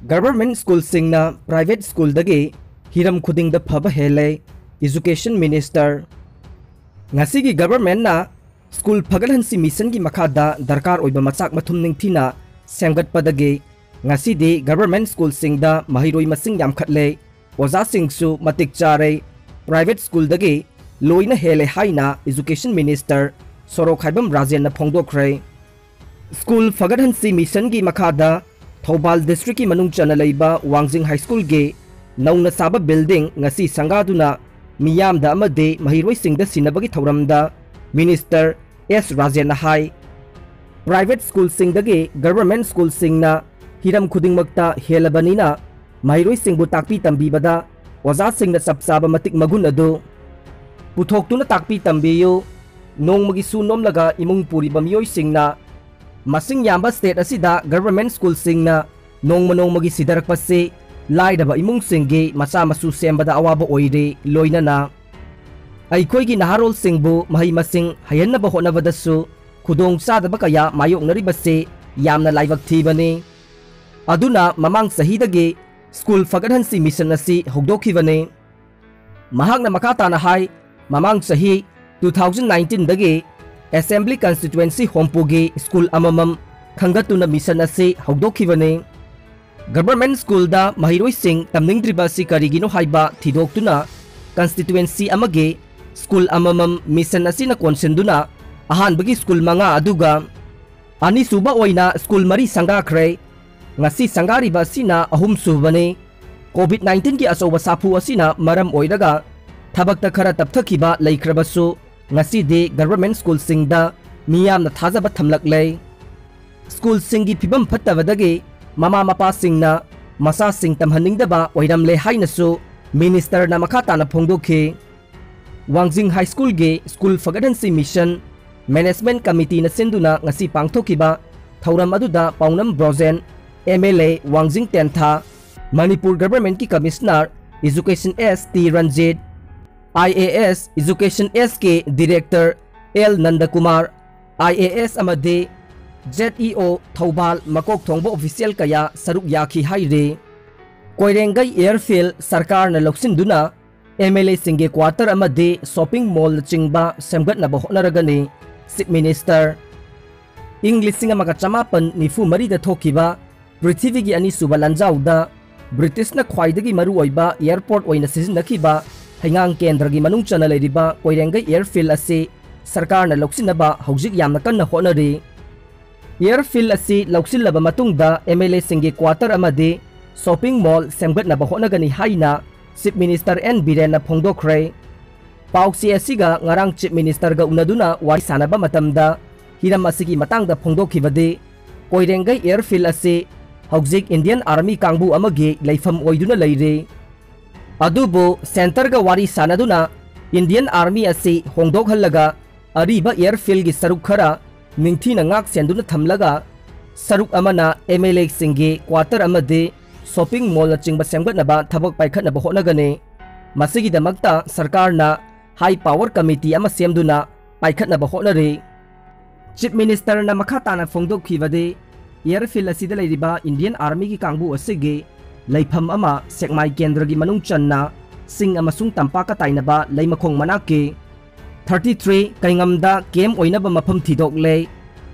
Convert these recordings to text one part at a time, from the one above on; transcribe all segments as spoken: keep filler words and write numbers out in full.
Government schoolꯁꯤꯡꯅ private schoolꯗꯒꯤ ꯍꯤꯔꯝ ꯈꯨꯗꯤꯡꯗ ꯐꯕ ꯍꯦꯜꯂꯦ, Education Minister꯫ ꯉꯁꯤꯒꯤ governmentꯅ school ꯐꯒꯠꯍꯟꯁꯤ missionꯒꯤ ꯃꯈꯥꯗ ꯗꯔꯀꯥꯔ ꯑꯣꯏꯕ ꯃꯆꯥꯛ ꯃꯊꯨꯝ ꯅꯤꯡꯊꯤꯅ ꯁꯦꯝꯒꯠꯄꯗꯒꯤ ꯉꯁꯤꯗꯤ government schoolꯁꯤꯡꯗ ꯃꯍꯩꯔꯣꯏ ꯃꯁꯤꯡ ꯌꯥꯝꯈꯠꯂꯦ, ꯑꯣꯖꯥꯁꯤꯡꯁꯨ ꯃꯇꯤꯛ ꯆꯥꯔꯦ, private schoolꯗꯒꯤ ꯂꯣꯏꯅ ꯍꯦꯜꯂꯦ ꯍꯥꯏꯅ Education Minister ꯁꯣꯔꯣꯛꯈꯥꯏꯕꯝ ꯔꯥꯖꯦꯟꯅ ꯐꯣꯡꯗꯣꯛꯈ꯭ꯔꯦ꯫ School ꯐꯒꯠꯍꯟꯁꯤ missionꯒꯤ ꯃꯈꯥꯗ ꯊꯧꯕꯥꯜ districtꯀꯤ ꯃꯅꯨꯡ ꯆꯟꯅ ꯂꯩꯕ ꯋꯥꯡꯖꯤꯡ High Schoolꯒꯤ ꯅꯧꯅ ꯁꯥꯕ building ꯉꯁꯤ ꯁꯪꯒꯥꯗꯨꯅ ꯃꯤꯌꯥꯝꯗ ꯑꯃꯗꯤ ꯃꯍꯩꯔꯣꯏꯁꯤꯡꯗ ꯁꯤꯟꯅꯕꯒꯤ ꯊꯧꯔꯝꯗ Minister ꯑꯦꯁ ꯔꯥꯖꯦꯟꯅ ꯍꯥꯏ, private schoolꯁꯤꯡꯗꯒꯤ government schoolꯁꯤꯡꯅ ꯍꯤꯔꯝ ꯈꯨꯗꯤꯡꯃꯛꯇ ꯍꯦꯜꯂꯕꯅꯤꯅ ꯃꯍꯩꯔꯣꯏꯁꯤꯡꯕꯨ ꯇꯥꯛꯄꯤ ꯇꯝꯕꯤꯕꯗ ꯑꯣꯖꯥꯁꯤꯡꯅ ꯆꯞ ꯆꯥꯕ ꯃꯇꯤꯛ ꯃꯒꯨꯟ ꯑꯗꯨ ꯄꯨꯊꯣꯛꯇꯨꯅ ꯇꯥꯛꯄꯤ ꯇꯝꯕꯤꯌꯨ꯫ ꯅꯣꯡꯃꯒꯤ ꯁꯨ ꯅꯣꯝꯂꯒ ꯏꯃꯨꯡ ꯄꯨꯔꯤꯕ ꯃꯤꯑꯣꯏꯁꯤꯡꯅ ꯃꯁꯤꯡ ꯌꯥꯝꯕ state ꯑꯁꯤꯗ government schoolꯁꯤꯡꯅ ꯅꯣꯡꯃ ꯅꯣꯡꯃꯒꯤ ꯁꯤꯊꯔꯛꯄꯁꯤ ꯂꯥꯏꯔꯕ ꯏꯃꯨꯡꯁꯤꯡꯒꯤ ꯃꯆꯥ ꯃꯁꯨ ꯁꯦꯝꯕꯗ ꯑꯋꯥꯕ ꯑꯣꯏꯔꯤ꯫ ꯂꯣꯏꯅꯅ ꯑꯩꯈꯣꯏꯒꯤ ꯅꯍꯥꯔꯣꯜꯁꯤꯡꯕꯨ ꯃꯍꯩ ꯃꯁꯤꯡ ꯍꯩꯍꯟꯅꯕ ꯍꯣꯠꯅꯕꯗꯁꯨ ꯈꯨꯗꯣꯡ ꯆꯥꯗꯕ ꯀꯌꯥ ꯃꯥꯌꯣꯛꯅꯔꯤꯕꯁꯤ ꯌꯥꯝꯅ ꯂꯥꯏꯕꯛ ꯊꯤꯕꯅꯤ꯫ ꯑꯗꯨꯅ ꯃꯃꯥꯡ ꯆꯍꯤꯗꯒꯤ school ꯐꯒꯠꯍꯟꯁꯤ mission ꯑꯁꯤ ꯍꯧꯗꯣꯛꯈꯤꯕꯅꯤ꯫ ꯃꯍꯥꯛꯅ ꯃꯈꯥ ꯇꯥꯅ ꯍꯥꯏ, ꯃꯃꯥꯡ ꯆꯍꯤ two thousand nineteenꯗꯒꯤ Assembly Constituency ꯍꯨꯝꯐꯨꯒꯤ school ꯑꯃꯃꯝ ꯈꯟꯒꯠꯇꯨꯅ mission ꯑꯁꯤ ꯍꯧꯗꯣꯛꯈꯤꯕꯅꯤ꯫ Government schoolꯗ ꯃꯍꯩꯔꯣꯏꯁꯤꯡ ꯇꯝꯅꯤꯡꯗ꯭ꯔꯤꯕ ꯑꯁꯤ ꯀꯔꯤꯒꯤꯅꯣ ꯍꯥꯏꯕ ꯊꯤꯗꯣꯛꯇꯨꯅ constituency ꯑꯃꯒꯤ school ꯑꯃꯃꯝ mission ꯑꯁꯤꯅ ꯀꯣꯟꯁꯤꯟꯗꯨꯅ ꯑꯍꯥꯟꯕꯒꯤ school ꯃꯉꯥ ꯑꯗꯨꯒ ꯑꯅꯤꯁꯨꯕ ꯑꯣꯏꯅ school ꯃꯔꯤ ꯁꯪꯒꯥꯈ꯭ꯔꯦ꯫ ꯉꯁꯤ ꯁꯪꯒꯥꯔꯤꯕ ꯑꯁꯤꯅ ꯑꯍꯨꯝꯁꯨꯕꯅꯤ꯫ COVID nineteenꯒꯤ ꯑꯆꯧꯕ ꯁꯥꯐꯨ ꯑꯁꯤꯅ ꯃꯔꯝ ꯑꯣꯏꯔꯒ ꯊꯕꯛꯇ ꯈꯔ ꯇꯞꯊꯈꯤꯕ ꯂꯩꯈ꯭ꯔꯕꯁꯨ, ꯉꯁꯤꯗꯤ government schoolꯁꯤꯡꯗ ꯃꯤꯌꯥꯝꯅ ꯊꯥꯖꯕ ꯊꯝꯂꯛꯂꯦ꯫ Schoolꯁꯤꯡꯒꯤ ꯐꯤꯕꯝ ꯐꯠꯇꯕꯗꯒꯤ ꯃꯃꯥ ꯃꯄꯥꯁꯤꯡꯅ ꯃꯆꯥꯁꯤꯡ ꯇꯝꯍꯟꯅꯤꯡꯗꯕ ꯑꯣꯏꯔꯝꯂꯦ ꯍꯥꯏꯅꯁꯨ ministerꯅ ꯃꯈꯥ ꯇꯥꯅ ꯐꯣꯡꯗꯣꯛꯈꯤ꯫ ꯋꯥꯡꯖꯤꯡ High Schoolꯒꯤ school ꯐꯒꯠꯍꯟꯁꯤ mission Management Committeeꯅ ꯁꯤꯟꯗꯨꯅ ꯉꯁꯤ ꯄꯥꯡꯊꯣꯛꯈꯤꯕ ꯊꯧꯔꯝ ꯑꯗꯨꯗ ꯄꯥꯎꯅꯝ ꯕ꯭ꯔꯣꯖꯦꯟ, MLA ꯋꯥꯡꯖꯤꯡ ꯇꯦꯟꯊꯥ, ꯃꯅꯤꯄꯨꯔ governmentꯀꯤ Commissioner Education S T Ranjit, IAS Education ꯑꯦꯁꯀꯤ Director ꯑꯦꯜ ꯅꯟꯗꯀꯨꯃꯥꯔ, IAS ꯑꯃꯗꯤ ꯖꯦꯠ ꯏ ꯑꯣ ꯊꯧꯕꯥꯜ ꯃꯀꯣꯛ ꯊꯣꯡꯕ ꯑꯣꯐꯤꯁꯤꯌꯦꯜ ꯀꯌꯥ ꯁꯔꯨꯛ ꯌꯥꯈꯤ ꯍꯥꯏꯔꯤ꯫ ꯀꯣꯏꯔꯦꯡꯒꯩ ꯑꯦꯌꯔꯐꯤꯜ ꯁꯔꯀꯥꯔꯅ ꯂꯧꯁꯤꯟꯗꯨꯅ ꯑꯦꯝ ꯑꯦꯜ ꯑꯦꯁꯤꯡꯒꯤ ꯀ꯭ꯋꯥꯇꯔ ꯑꯃꯗꯤ ꯁꯣꯄꯤꯡ ꯃꯣꯜꯅꯆꯤꯡꯕ ꯁꯦꯝꯒꯠꯅꯕ ꯍꯣꯠꯅꯔꯒꯅꯤ꯫ Chief minister. ꯏꯪ ꯂꯤꯁꯤꯡ ꯑꯃꯒ ꯆꯃꯥꯄꯟ ꯅꯤꯐꯨ ꯃꯔꯤꯗ ꯊꯣꯛꯈꯤꯕ ꯄ꯭ꯔꯤꯊꯤꯕꯤꯒꯤ ꯑꯅꯤꯁꯨꯕ ꯂꯥꯟꯖꯥꯎꯗ ꯕ꯭ꯔꯤꯇꯤꯁꯅ ꯈ꯭ꯋꯥꯏꯗꯒꯤ ꯃꯔꯨꯑꯣꯏꯕ ꯑꯦꯌꯔꯄꯣꯔꯠ ꯑꯣꯏꯅ ꯁꯤꯖꯤꯟꯅꯈꯤꯕ ꯍꯩꯉꯥꯡ ꯀꯦꯟꯗ꯭ꯔꯒꯤ ꯃꯅꯨꯡ ꯆꯟꯅ ꯂꯩꯔꯤꯕ ꯀꯣꯏꯔꯦꯡꯒꯩ ꯑꯦꯌꯔꯐꯤꯜ ꯑꯁꯤ ꯁꯔꯀꯥꯔꯅ ꯂꯧꯁꯤꯟꯅꯕ ꯍꯧꯖꯤꯛ ꯌꯥꯝꯅ ꯀꯟꯅ ꯍꯣꯠꯅꯔꯤ꯫ ꯑꯦꯌꯔꯐꯤꯜ ꯑꯁꯤ ꯂꯧꯁꯤꯜꯂꯕ ꯃꯇꯨꯡꯗ ꯑꯦꯝ ꯑꯦꯜ ꯑꯦꯁꯤꯡꯒꯤ ꯀ꯭ꯋꯥꯇꯔ ꯑꯃꯗꯤ ꯁꯣꯄꯤꯡ ꯃꯣꯜ ꯁꯦꯝꯒꯠꯅꯕ ꯍꯣꯠꯅꯒꯅꯤ ꯍꯥꯏꯅ ꯆꯤꯐ ꯃꯤꯅꯤꯁꯇꯔ ꯑꯦꯟ ꯕꯤꯔꯦꯟꯅ ꯐꯣꯡꯗꯣꯛꯈ꯭ꯔꯦ꯫ ꯄꯥꯎꯆꯦ ꯑꯁꯤꯒ ꯉꯔꯥꯡ ꯆꯤꯐ ꯃꯤꯅꯤꯁꯇꯔꯒ ꯎꯅꯗꯨꯅ ꯋꯥꯔꯤ ꯁꯥꯟꯅꯕ ꯃꯇꯝꯗ ꯍꯤꯔꯝ ꯑꯁꯤꯒꯤ ꯃꯇꯥꯡꯗ ꯐꯣꯡꯗꯣꯛꯈꯤꯕꯗꯤ, ꯀꯣꯏꯔꯦꯡꯒꯩ ꯑꯦꯌꯔꯐꯤꯜ ꯑꯁꯤ ꯍꯧꯖꯤꯛ ꯏꯟꯗꯤꯌꯟ ꯑꯥꯔꯃꯤ ꯀꯥꯡꯕꯨ ꯑꯃꯒꯤ ꯂꯩꯐꯝ ꯑꯣꯏꯗꯨꯅ ꯂꯩꯔꯤ꯫ ꯑꯗꯨꯕꯨ ꯁꯦꯟꯇꯔꯒ ꯋꯥꯔꯤ ꯁꯥꯟꯅꯗꯨꯅ ꯏꯟꯗꯤꯌꯟ ꯑꯥꯔꯃꯤ ꯑꯁꯤ ꯍꯣꯡꯗꯣꯛꯍꯜꯂꯒ ꯑꯔꯤꯕ ꯑꯦꯌꯔꯐꯤꯜꯒꯤ ꯁꯔꯨꯛ ꯈꯔ ꯅꯤꯡꯊꯤꯅ ꯉꯥꯛ ꯁꯦꯟꯗꯨꯅ ꯊꯝꯂꯒ ꯁꯔꯨꯛ ꯑꯃꯅ ꯑꯦꯝ ꯑꯦꯜ ꯑꯦꯁꯤꯡꯒꯤ ꯀ꯭ꯋꯥꯇꯔ ꯑꯃꯗꯤ ꯁꯣꯄꯤꯡ ꯃꯣꯜꯅꯆꯤꯡꯕ ꯁꯦꯝꯒꯠꯅꯕ ꯊꯕꯛ ꯄꯥꯏꯈꯠꯅꯕ ꯍꯣꯠꯅꯒꯅꯤ꯫ ꯃꯁꯤꯒꯤꯗꯃꯛꯇ ꯁꯔꯀꯥꯔꯅ ꯍꯥꯏ ꯄꯥꯋꯔ ꯀꯃꯤꯇꯤ ꯑꯃ ꯁꯦꯝꯗꯨꯅ ꯄꯥꯏꯈꯠꯅꯕ ꯍꯣꯠꯅꯔꯤ꯫ ꯆꯤꯐ ꯃꯤꯅꯤꯁꯇꯔꯅ ꯃꯈꯥ ꯇꯥꯅ ꯐꯣꯡꯗꯣꯛꯈꯤꯕꯗꯤ, ꯑꯦꯌꯔꯐꯤꯜ ꯑꯁꯤꯗ ꯂꯩꯔꯤꯕ ꯏꯟꯗꯤꯌꯟ ꯑꯥꯔꯃꯤꯒꯤ ꯀꯥꯡꯕꯨ ꯑꯁꯤꯒꯤ ꯂꯩꯐꯝ ꯑꯃ ꯁꯦꯛꯃꯥꯏ ꯀꯦꯟꯗ꯭ꯔꯒꯤ ꯃꯅꯨꯡ ꯆꯟꯅ ꯆꯤꯡ ꯑꯃꯁꯨꯡ ꯇꯝꯄꯥꯛꯀ ꯇꯥꯏꯅꯕ ꯂꯩꯃꯈꯣꯡ ꯃꯅꯥꯛꯀꯤ ꯊꯥꯔꯇꯤ ꯊ꯭ꯔꯤ ꯀꯩꯉꯝꯗ ꯀꯦꯝ ꯑꯣꯏꯅꯕ ꯃꯐꯝ ꯊꯤꯗꯣꯛꯂꯦ꯫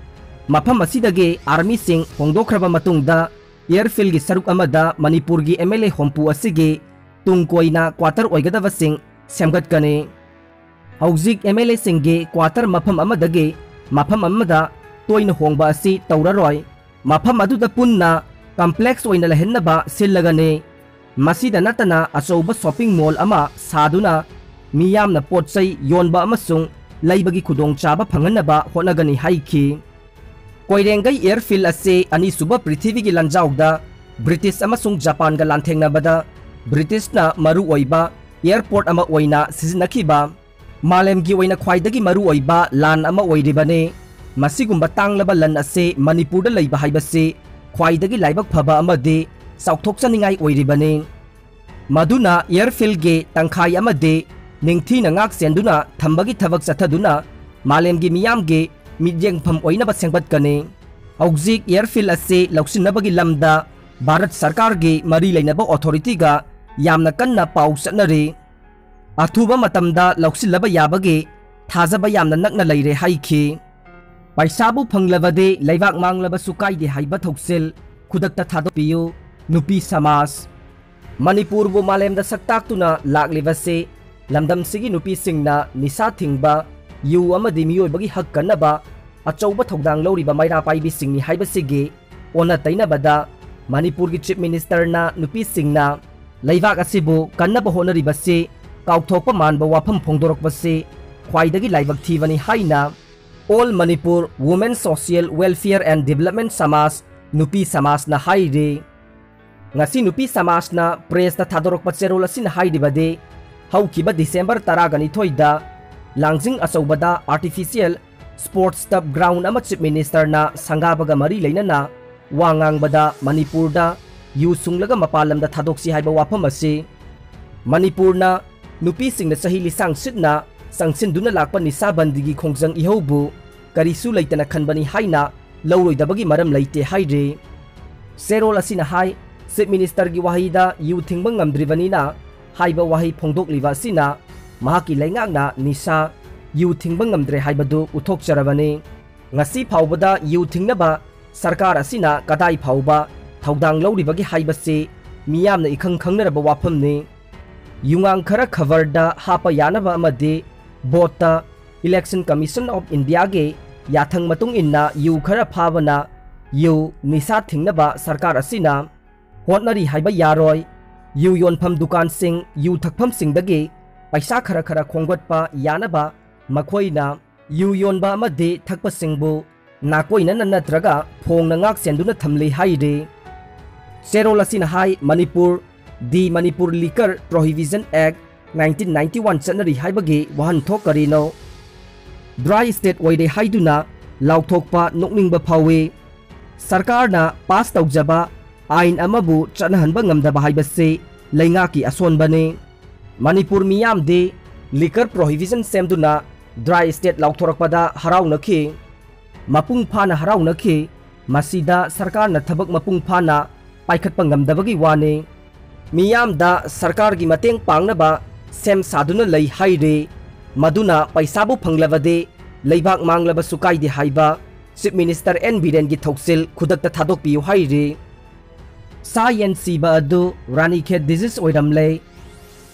ꯃꯐꯝ ꯑꯁꯤꯗꯒꯤ ꯑꯥꯔꯃꯤꯁꯤꯡ ꯍꯣꯡꯗꯣꯛꯈ꯭ꯔꯕ ꯃꯇꯨꯡꯗ, ꯑꯦꯌꯔꯐꯤꯜꯒꯤ ꯁꯔꯨꯛ ꯑꯃꯗ ꯃꯅꯤꯄꯨꯔꯒꯤ ꯑꯦꯝ ꯑꯦꯜ ꯑꯦ ꯍꯨꯝꯐꯨ ꯑꯁꯤꯒꯤ ꯇꯨꯡ ꯀꯣꯏꯅ ꯀ꯭ꯋꯥꯇꯔ ꯑꯣꯏꯒꯗꯕꯁꯤꯡ ꯁꯦꯝꯒꯠꯀꯅꯤ꯫ ꯍꯧꯖꯤꯛ ꯑꯦꯝ ꯑꯦꯜ ꯑꯦꯁꯤꯡꯒꯤ ꯀ꯭ꯋꯥꯇꯔ ꯃꯐꯝ ꯑꯃꯗꯒꯤ ꯃꯐꯝ ꯑꯃꯗ ꯇꯣꯏꯅ ꯍꯣꯡꯕ ꯑꯁꯤ ꯇꯧꯔꯔꯣꯏ꯫ ꯃꯐꯝ ꯑꯗꯨꯗ ꯄꯨꯟꯅ ꯀꯝꯄ꯭ꯂꯦꯛꯁ ꯑꯣꯏꯅ ꯂꯩꯍꯟꯅꯕ ꯁꯤꯜꯂꯒꯅꯤ꯫ ꯃꯁꯤꯗ ꯅꯠꯇꯅ ꯑꯆꯧꯕ ꯁꯣꯄꯤꯡ ꯃꯣꯜ ꯑꯃ ꯁꯥꯗꯨꯅ ꯃꯤꯌꯥꯝꯅ ꯄꯣꯠ ꯆꯩ ꯌꯣꯟꯕ ꯑꯃꯁꯨꯡ ꯂꯩꯕꯒꯤ ꯈꯨꯗꯣꯡꯆꯥꯕ ꯐꯪꯍꯟꯅꯕ ꯍꯣꯠꯅꯒꯅꯤ ꯍꯥꯏꯈꯤ꯫ ꯀꯣꯏꯔꯦꯡꯒꯩ ꯑꯦꯌꯔꯐꯤꯜ ꯑꯁꯤ ꯑꯅꯤꯁꯨꯕ ꯄ꯭ꯔꯤꯊꯤꯕꯤꯒꯤ ꯂꯥꯟꯖꯥꯎꯗ ꯕ꯭ꯔꯤꯇꯤꯁ ꯑꯃꯁꯨꯡ ꯖꯄꯥꯟꯒ ꯂꯥꯟꯊꯦꯡꯅꯕꯗ ꯕ꯭ꯔꯤꯇꯤꯁꯅ ꯃꯔꯨꯑꯣꯏꯕ ꯑꯦꯌꯔꯄꯣꯔꯠ ꯑꯃ ꯑꯣꯏꯅ ꯁꯤꯖꯤꯟꯅꯈꯤꯕ, ꯃꯥꯂꯦꯝꯒꯤ ꯑꯣꯏꯅ ꯈ꯭ꯋꯥꯏꯗꯒꯤ ꯃꯔꯨꯑꯣꯏꯕ ꯂꯥꯟ ꯑꯃ ꯑꯣꯏꯔꯤꯕꯅꯤ꯫ ꯃꯁꯤꯒꯨꯝꯕ ꯇꯥꯡꯂꯕ ꯂꯟ ꯑꯁꯤ ꯃꯅꯤꯄꯨꯔꯗ ꯂꯩꯕ ꯍꯥꯏꯕꯁꯤ ꯈ꯭ꯋꯥꯏꯗꯒꯤ ꯂꯥꯏꯕꯛ ꯐꯕ ꯑꯃꯗꯤ ꯆꯥꯎꯊꯣꯛꯆꯅꯤꯡꯉꯥꯏ ꯑꯣꯏꯔꯤꯕꯅꯤ꯫ ꯃꯗꯨꯅ ꯑꯦꯌꯔꯐꯤꯜꯒꯤ ꯇꯪꯈꯥꯏ ꯑꯃꯗꯤ ꯅꯤꯡꯊꯤꯅ ꯉꯥꯛ ꯁꯦꯟꯗꯨꯅ ꯊꯝꯕꯒꯤ ꯊꯕꯛ ꯆꯠꯊꯗꯨꯅ ꯃꯥꯂꯦꯝꯒꯤ ꯃꯤꯌꯥꯝꯒꯤ ꯃꯤꯠꯌꯦꯡꯐꯝ ꯑꯣꯏꯅꯕ ꯁꯦꯝꯒꯠꯀꯅꯤ꯫ ꯍꯧꯖꯤꯛ ꯑꯦꯌꯔꯐꯤꯜ ꯑꯁꯤ ꯂꯧꯁꯤꯟꯅꯕꯒꯤ ꯂꯝꯗ ꯚꯥꯔꯠ ꯁꯔꯀꯥꯔꯒꯤ ꯃꯔꯤ ꯂꯩꯅꯕ ꯑꯣꯊꯣꯔꯤꯇꯤꯒ ꯌꯥꯝꯅ ꯀꯟꯅ ꯄꯥꯎ ꯆꯠꯅꯔꯤ꯫ ꯑꯊꯨꯕ ꯃꯇꯝꯗ ꯂꯧꯁꯤꯜꯂꯕ ꯌꯥꯕꯒꯤ ꯊꯥꯖꯕ ꯌꯥꯝꯅ ꯅꯛꯅ ꯂꯩꯔꯦ ꯍꯥꯏꯈꯤ꯫ ꯄꯩꯁꯥꯕꯨ ꯐꯪꯂꯕꯗꯤ ꯂꯩꯕꯥꯛ ꯃꯥꯡꯂꯕꯁꯨ ꯀꯥꯏꯗꯦ ꯍꯥꯏꯕ ꯊꯧꯁꯤꯜ ꯈꯨꯗꯛꯇ ꯊꯥꯗꯣꯛꯄꯤꯌꯨ, ꯅꯨꯄꯤ ꯁꯃꯥꯖ꯫ ꯃꯅꯤꯄꯨꯔꯕꯨ ꯃꯥꯂꯦꯝꯗ ꯁꯛ ꯇꯥꯛꯇꯨꯅ ꯂꯥꯛꯂꯤꯕꯁꯤ ꯂꯝꯗꯝꯁꯤꯒꯤ ꯅꯨꯄꯤꯁꯤꯡꯅ ꯅꯤꯁꯥ ꯊꯤꯡꯕ, ꯌꯨ ꯑꯃꯗꯤ ꯃꯤꯑꯣꯏꯕꯒꯤ ꯍꯛ ꯀꯟꯅꯕ ꯑꯆꯧꯕ ꯊꯧꯗꯥꯡ ꯂꯧꯔꯤꯕ ꯃꯩꯔꯥ ꯄꯥꯏꯕꯤꯁꯤꯡꯅꯤ ꯍꯥꯏꯕꯁꯤꯒꯤ ꯑꯣꯟꯅ ꯇꯩꯅꯕꯗ ꯃꯅꯤꯄꯨꯔꯒꯤ ꯆꯤꯐ ꯃꯤꯅꯤꯁꯇꯔꯅ ꯅꯨꯄꯤꯁꯤꯡꯅ ꯂꯩꯕꯥꯛ ꯑꯁꯤꯕꯨ ꯀꯟꯅꯕ ꯍꯣꯠꯅꯔꯤꯕꯁꯤ ꯀꯥꯎꯊꯣꯛꯄ ꯃꯥꯟꯕ ꯋꯥꯐꯝ ꯐꯣꯡꯗꯣꯔꯛꯄꯁꯤ ꯈ꯭ꯋꯥꯏꯗꯒꯤ ꯂꯥꯏꯕꯛ ꯊꯤꯕꯅꯤ ꯍꯥꯏꯅ All Manipur Women Social Welfare and Development ꯁꯃꯥꯖ, ꯅꯨꯄꯤ ꯁꯃꯥꯖꯅ ꯍꯥꯏꯔꯤ꯫ ꯉꯁꯤ ꯅꯨꯄꯤ ꯁꯃꯥꯖꯅ ꯄ꯭ꯔꯦꯁꯇ ꯊꯥꯗꯣꯔꯛꯄ ꯆꯦꯔꯣꯜ ꯑꯁꯤꯅ ꯍꯥꯏꯔꯤꯕꯗꯤ, ꯍꯧꯈꯤꯕ ꯗꯤꯁꯦꯝꯕꯔ ꯇꯔꯥꯒ ꯅꯤꯊꯣꯏꯗ ꯂꯥꯡꯖꯤꯡ ꯑꯆꯧꯕꯗ ꯑꯥꯔꯇꯤꯐꯤꯁꯤꯌꯦꯜ ꯁ꯭ꯄꯣꯔꯠꯁ ꯇꯔꯐ ꯒ꯭ꯔꯥꯎꯟ ꯑꯃ ꯆꯤꯐ ꯃꯤꯅꯤꯁꯇꯔꯅ ꯁꯪꯒꯥꯕꯒ ꯃꯔꯤ ꯂꯩꯅꯅ ꯋꯥ ꯉꯥꯡꯕꯗ ꯃꯅꯤꯄꯨꯔꯗ ꯌꯨ ꯁꯨꯡꯂꯒ ꯃꯄꯥꯟ ꯂꯝꯗ ꯊꯥꯗꯣꯛꯁꯤ ꯍꯥꯏꯕ ꯋꯥꯐꯝ ꯑꯁꯤ ꯃꯅꯤꯄꯨꯔꯅ ꯅꯨꯄꯤꯁꯤꯡꯅ ꯆꯍꯤ ꯂꯤꯁꯥꯡ ꯁꯤꯠꯅ ꯆꯪꯁꯤꯟꯗꯨꯅ ꯂꯥꯛꯄ ꯅꯤꯁꯥ ꯕꯟꯗꯤꯒꯤ ꯈꯣꯡꯖꯪ ꯏꯍꯧꯕꯨ ꯀꯔꯤꯁꯨ ꯂꯩꯇꯅ ꯈꯟꯕꯅꯤ ꯍꯥꯏꯅ ꯂꯧꯔꯣꯏꯗꯕꯒꯤ ꯃꯔꯝ ꯂꯩꯇꯦ ꯍꯥꯏꯔꯤ꯫ ꯆꯦꯔꯣꯜ ꯑꯁꯤꯅ ꯍꯥꯏ, ꯆꯤꯐ ꯃꯤꯅꯤꯁꯇꯔꯒꯤ ꯋꯥꯍꯩꯗ ꯌꯨ ꯊꯤꯡꯕ ꯉꯝꯗ꯭ꯔꯤꯕꯅꯤꯅ ꯍꯥꯏꯕ ꯋꯥꯍꯩ ꯐꯣꯡꯗꯣꯛꯂꯤꯕ ꯑꯁꯤꯅ ꯃꯍꯥꯛꯀꯤ ꯂꯩꯉꯥꯛꯅ ꯅꯤꯁꯥ, ꯌꯨ ꯊꯤꯡꯕ ꯉꯝꯗ꯭ꯔꯦ ꯍꯥꯏꯕꯗꯨ ꯎꯠꯊꯣꯛꯆꯔꯕꯅꯤ꯫ ꯉꯁꯤ ꯐꯥꯎꯕꯗ ꯌꯨ ꯊꯤꯡꯅꯕ ꯁꯔꯀꯥꯔ ꯑꯁꯤꯅ ꯀꯗꯥꯏ ꯐꯥꯎꯕ ꯊꯧꯗꯥꯡ ꯂꯧꯔꯤꯕꯒꯦ ꯍꯥꯏꯕꯁꯤ ꯃꯤꯌꯥꯝꯅ ꯏꯈꯪ ꯈꯪꯅꯔꯕ ꯋꯥꯐꯝꯅꯤ꯫ ꯌꯨꯉꯥꯡ ꯈꯔ ꯈꯕꯔꯗ ꯍꯥꯞꯄ ꯌꯥꯅꯕ ꯑꯃꯗꯤ ꯚꯣꯠꯇ Election Commission of Indiaꯒꯤ ꯌꯥꯊꯪ ꯃꯇꯨꯡ ꯏꯟꯅ ꯌꯨ ꯈꯔ ꯐꯥꯕꯅ ꯌꯨ ꯅꯤꯁꯥ ꯊꯤꯡꯅꯕ ꯁꯔꯀꯥꯔ ꯑꯁꯤꯅ ꯍꯣꯠꯅꯔꯤ ꯍꯥꯏꯕ ꯌꯥꯔꯣꯏ꯫ ꯌꯨ ꯌꯣꯟꯐꯝ ꯗꯨꯀꯥꯟꯁꯤꯡ, ꯌꯨ ꯊꯛꯐꯝꯁꯤꯡꯗꯒꯤ ꯄꯩꯁꯥ ꯈꯔ ꯈꯔ ꯈꯣꯝꯒꯠꯄ ꯌꯥꯅꯕ ꯃꯈꯣꯏꯅ ꯌꯨ ꯌꯣꯟꯕ ꯑꯃꯗꯤ ꯊꯛꯄꯁꯤꯡꯕꯨ ꯅꯥꯀꯣꯏꯅꯅ ꯅꯠꯇ꯭ꯔꯒ ꯐꯣꯡꯅ ꯉꯥꯛ ꯁꯦꯟꯗꯨꯅ ꯊꯝꯂꯤ ꯍꯥꯏꯔꯤ꯫ ꯆꯦꯔꯣꯜ ꯑꯁꯤꯅ ꯍꯥꯏ, Manipur, The Manipur Liquor Prohibition Act nineteen ninety one ꯆꯠꯅꯔꯤ ꯍꯥꯏꯕꯒꯤ ꯋꯥꯍꯟꯊꯣꯛ ꯀꯔꯤꯅꯣ? ꯗ꯭ꯔꯥꯏ ꯁ꯭ꯇꯦꯠ ꯑꯣꯏꯔꯦ ꯍꯥꯏꯗꯨꯅ ꯂꯥꯎꯊꯣꯛꯄ ꯅꯣꯛꯅꯤꯡꯕ ꯐꯥꯎꯏ꯫ ꯁꯔꯀꯥꯔꯅ ꯄꯥꯁ ꯇꯧꯖꯕ ꯑꯥꯏꯟ ꯑꯃꯕꯨ ꯆꯠꯅꯍꯟꯕ ꯉꯝꯗꯕ ꯍꯥꯏꯕꯁꯤ ꯂꯩꯉꯥꯛꯀꯤ ꯑꯁꯣꯟꯕꯅꯤ꯫ ꯃꯅꯤꯄꯨꯔ ꯃꯤꯌꯥꯝꯗꯤ ꯂꯤꯀꯔ ꯄ꯭ꯔꯣꯍꯤꯕꯤꯁꯟ ꯁꯦꯝꯗꯨꯅ ꯗ꯭ꯔꯥꯏ ꯁ꯭ꯇꯦꯠ ꯂꯥꯎꯊꯣꯔꯛꯄꯗ ꯍꯔꯥꯎꯅꯈꯤ꯫ ꯃꯄꯨꯡ ꯐꯥꯅ ꯍꯔꯥꯎꯅꯈꯤ꯫ ꯃꯁꯤꯗ ꯁꯔꯀꯥꯔꯅ ꯊꯕꯛ ꯃꯄꯨꯡ ꯐꯥꯅ ꯄꯥꯏꯈꯠꯄ ꯉꯝꯗꯕꯒꯤ ꯋꯥꯅꯤ꯫ ꯃꯤꯌꯥꯝꯗ ꯁꯔꯀꯥꯔꯒꯤ ꯃꯇꯦꯡ ꯄꯥꯡꯅꯕ ꯁꯦꯝ ꯁꯥꯗꯨꯅ ꯂꯩ ꯍꯥꯏꯔꯤ꯫ ꯃꯗꯨꯅ ꯄꯩꯁꯥꯕꯨ ꯐꯪꯂꯕꯗꯤ ꯂꯩꯕꯥꯛ ꯃꯥꯡꯂꯕꯁꯨ ꯀꯥꯏꯗꯦ ꯍꯥꯏꯕ Chief Minister ꯑꯦꯟ ꯕꯤꯔꯦꯟꯒꯤ ꯊꯧꯁꯤꯜ ꯈꯨꯗꯛꯇ ꯊꯥꯗꯣꯛꯄꯤꯌꯨ ꯍꯥꯏꯔꯤ꯫ ꯁꯥ ꯌꯦꯟ ꯁꯤꯕ ꯑꯗꯨ ꯔꯥꯅꯤꯈꯦꯠ disease ꯑꯣꯏꯔꯝꯂꯦ꯫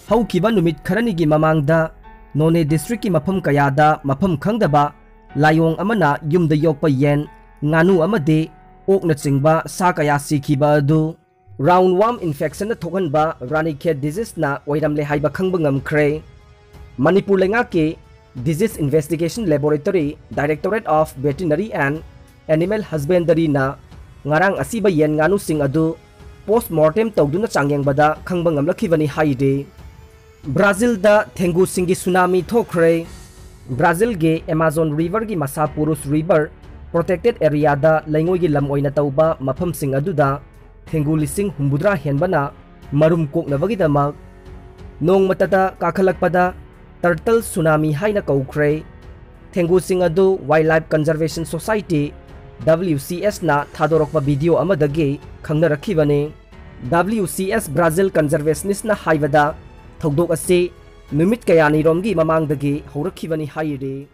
ꯍꯧꯈꯤꯕ ꯅꯨꯃꯤꯠ ꯈꯔꯅꯤꯒꯤ ꯃꯃꯥꯡꯗ ꯅꯣꯅꯦ districtꯀꯤ ꯃꯐꯝ ꯀꯌꯥꯗ ꯃꯐꯝ ꯈꯪꯗꯕ ꯂꯥꯏꯑꯣꯡ ꯑꯃꯅ ꯌꯨꯝꯗ ꯌꯣꯛꯄ ꯌꯦꯟ, ꯉꯥꯅꯨ ꯑꯃꯗꯤ ꯑꯣꯛꯅꯆꯤꯡꯕ ꯁꯥ ꯀꯌꯥ ꯁꯤꯈꯤꯕ ꯑꯗꯨ round worm infectionꯅ ꯊꯣꯛꯍꯟꯕ ꯔꯥꯅꯤꯈꯦꯠ diseaseꯅ ꯑꯣꯏꯔꯝꯂꯦ ꯍꯥꯏꯕ ꯈꯪꯕ ꯉꯝꯈ꯭ꯔꯦ꯫ ꯃꯅꯤꯄꯨꯔ ꯂꯩꯉꯥꯛꯀꯤ Disease Investigation Laboratory, Directorate of Veterinary and Animal Husbandryꯅ ꯉꯔꯥꯡ ꯑꯁꯤꯕ ꯌꯦꯟ ꯉꯥꯅꯨꯁꯤꯡ ꯑꯗꯨ post mortem ꯇꯧꯗꯨꯅ ꯆꯥꯡꯌꯦꯡꯕꯗ ꯈꯪꯕ ꯉꯝꯂꯛꯈꯤꯕꯅꯤ ꯍꯥꯏꯔꯤ꯫ ꯕ꯭ꯔꯥꯖꯤꯜꯗ ꯊꯦꯡꯒꯨꯁꯤꯡꯒꯤ tsunami ꯊꯣꯛꯈ꯭ꯔꯦ꯫ ꯕ꯭ꯔꯥꯖꯤꯜꯒꯤ Amazon Riverꯒꯤ Massa Purus River protected areaꯗ ꯂꯩꯉꯣꯏꯒꯤ ꯂꯝ ꯑꯣꯏꯅ ꯇꯧꯕ ꯃꯐꯝꯁꯤꯡ ꯑꯗꯨꯗ ꯊꯦꯡꯒꯨ ꯂꯤꯁꯤꯡ ꯍꯨꯝꯐꯨꯇꯔꯥ ꯍꯦꯟꯕꯅ ꯃꯔꯨꯝ ꯀꯣꯛꯅꯕꯒꯤꯗꯃꯛ ꯅꯣꯡꯃꯇꯗ ꯀꯥꯈꯠꯂꯛꯄꯗ turtle tsunami ꯍꯥꯏꯅ ꯀꯧꯈ꯭ꯔꯦ꯫ ꯊꯦꯡꯒꯨꯁꯤꯡ ꯑꯗꯨ Wildlife Conservation Society, WCSꯅ ꯊꯥꯗꯣꯔꯛꯄ video ꯑꯃꯗꯒꯤ ꯈꯪꯅꯔꯛꯈꯤꯕꯅꯤ꯫ WCS Brazil conservationistꯅ ꯍꯥꯏꯕꯗ, ꯊꯧꯗꯣꯛ ꯑꯁꯤ ꯅꯨꯃꯤꯠ ꯀꯌꯥꯅꯤꯔꯣꯝꯒꯤ ꯃꯃꯥꯡꯗꯒꯤ ꯍꯧꯔꯛꯈꯤꯕꯅꯤ ꯍꯥꯏꯔꯤ꯫